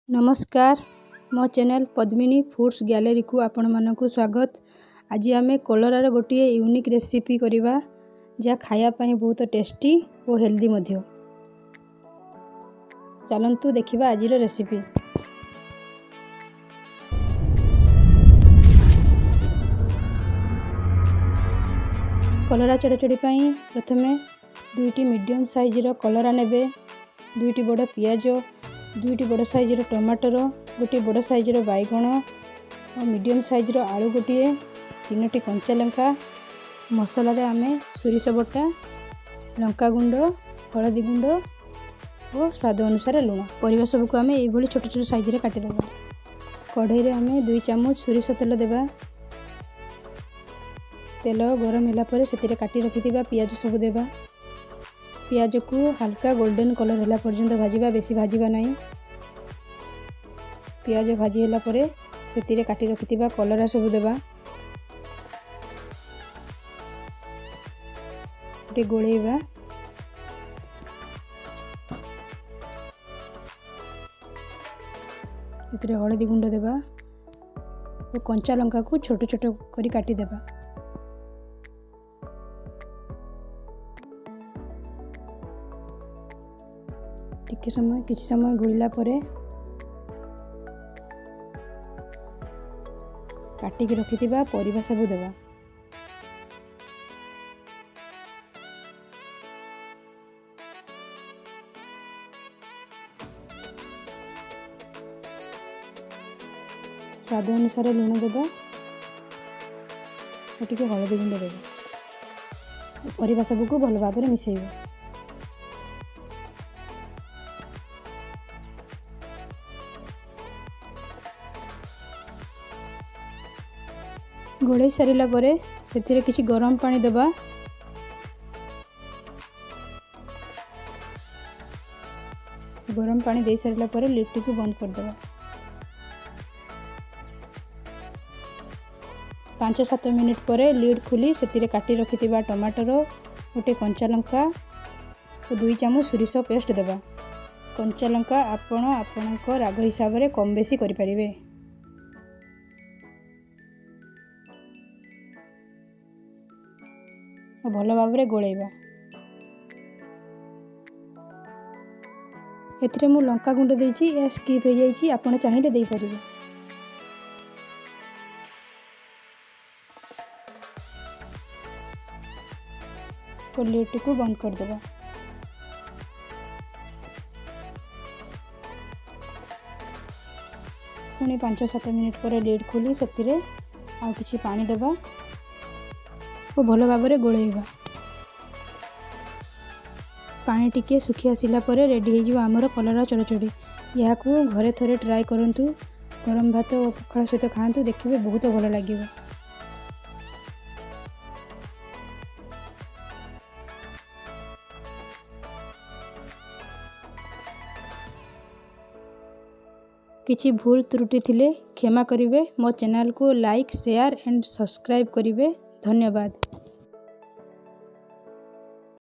ନମସ୍କାର, ମୋ channel Padmini foods ଗ୍ୟାଲେରୀକୁ ଆପଣମାନଙ୍କୁ ସ୍ୱାଗତ। ଆଜି ଆମେ କଲରାର ଗୋଟିଏ ୟୁନିକ୍ ରେସିପି କରିବା, ଯାହା ଖାଇବା ପାଇଁ ବହୁତ ଟେଷ୍ଟି ଓ ହେଲ୍ଦି ମଧ୍ୟ। ଚାଲନ୍ତୁ ଦେଖିବା ଆଜିର ରେସିପି। କଲରା ଚଡ଼ଚଡ଼ି ପାଇଁ ପ୍ରଥମେ ଦୁଇଟି ମିଡ଼ିୟମ୍ ସାଇଜ୍ର କଲରା ନେବେ, ଦୁଇଟି ବଡ଼ ପିଆଜ, ଦୁଇଟି ବଡ଼ ସାଇଜ୍ର ଟମାଟର, ଗୋଟିଏ ବଡ଼ ସାଇଜ୍ର ବାଇଗଣ ଓ ମିଡ଼ିୟମ୍ ସାଇଜ୍ର ଆଳୁ ଗୋଟିଏ, ତିନୋଟି କଞ୍ଚା ଲଙ୍କା। ମସଲାରେ ଆମେ ସୋରିଷ ବଟା, ଲଙ୍କା ଗୁଣ୍ଡ, ହଳଦୀ ଗୁଣ୍ଡ ଓ ସ୍ୱାଦ ଅନୁସାରେ ଲୁଣ। ପରିବା ସବୁକୁ ଆମେ ଏଇଭଳି ଛୋଟ ଛୋଟ ସାଇଜ୍ରେ କାଟିଦେବା। କଢ଼େଇରେ ଆମେ 2 ଚାମଚ ସୋରିଷ ତେଲ ଦେବା। ତେଲ ଗରମ ହେଲା ପରେ ସେଥିରେ କାଟି ରଖିଥିବା ପିଆଜ ସବୁ ଦେବା। ପିଆଜକୁ ହାଲକା ଗୋଲ୍ଡେନ୍ କଲର୍ ହେଲା ପର୍ଯ୍ୟନ୍ତ ଭାଜିବା, ବେଶୀ ଭାଜିବା ନାହିଁ। ପିଆଜ ଭାଜି ହେଲା ପରେ ସେଥିରେ କାଟି ରଖିଥିବା କଲରା ସବୁ ଦେବା। ଟିକେ ଗୋଳେଇବା। ଏଥିରେ ହଳଦୀ ଗୁଣ୍ଡ ଦେବା ଓ କଞ୍ଚା ଲଙ୍କାକୁ ଛୋଟ ଛୋଟ କରି କାଟିଦେବା। ଟିକେ ସମୟ କିଛି ସମୟ ଗୋଳିଲା ପରେ କାଟିକି ରଖିଥିବା ପରିବା ସବୁ ଦେବା। ସ୍ୱାଦ ଅନୁସାରେ ଲୁଣ ଦେବା ଓ ଟିକେ ହଳଦୀ ଗୁଣ୍ଡ ଦେବା। ପରିବା ସବୁକୁ ଭଲ ଭାବରେ ମିଶାଇବା। ଗୋଳେଇ ସାରିଲା ପରେ ସେଥିରେ କିଛି ଗରମ ପାଣି ଦେବା। ଗରମ ପାଣି ଦେଇ ସାରିଲା ପରେ ଲିଡ୍ଟିକୁ ବନ୍ଦ କରିଦେବା। 5-7 ମିନିଟ୍ ପରେ ଲିଡ୍ ଖୋଲି ସେଥିରେ କାଟି ରଖିଥିବା ଟମାଟର, ଗୋଟେ କଞ୍ଚା ଲଙ୍କା ଓ 2 ଚାମଚ ସୋରିଷ ପେଷ୍ଟ ଦେବା। କଞ୍ଚା ଲଙ୍କା ଆପଣ ଆପଣଙ୍କ ରାଗ ହିସାବରେ କମ୍ ବେଶୀ କରିପାରିବେ। ଭଲ ଭାବରେ ଗୋଳେଇବା। ଏଥିରେ ମୁଁ ଲଙ୍କା ଗୁଣ୍ଡ ଦେଇଛି, ଏହା ସ୍କିପ୍ ହେଇଯାଇଛି, ଆପଣ ଚାହିଁଲେ ଦେଇପାରିବେ। ଲିଡ୍ଟିକୁ ବନ୍ଦ କରିଦେବା। ପୁଣି 5-7 ମିନିଟ୍ ପରେ ଲିଡ୍ ଖୋଲି ସେଥିରେ ଆଉ କିଛି ପାଣି ଦେବା ଓ ଭଲ ଭାବରେ ଗୋଳେଇବା। ପାଣି ଟିକେ ଶୁଖି ଆସିଲା ପରେ ରେଡ଼ି ହେଇଯିବ ଆମର କଲରା ଚଡ଼ଚଡ଼ି। ଏହାକୁ ଘରେ ଥରେ ଟ୍ରାଏ କରନ୍ତୁ। ଗରମ ଭାତ ଓ ପଖାଳ ସହିତ ଖାଆନ୍ତୁ, ଦେଖିବେ ବହୁତ ଭଲ ଲାଗିବ। କିଛି ଭୁଲ ତ୍ରୁଟି ଥିଲେ କ୍ଷମା କରିବେ। ମୋ ଚ୍ୟାନେଲକୁ ଲାଇକ୍, ସେୟାର ଆଣ୍ଡ ସବସ୍କ୍ରାଇବ୍ କରିବେ। ଧନ୍ୟବାଦ।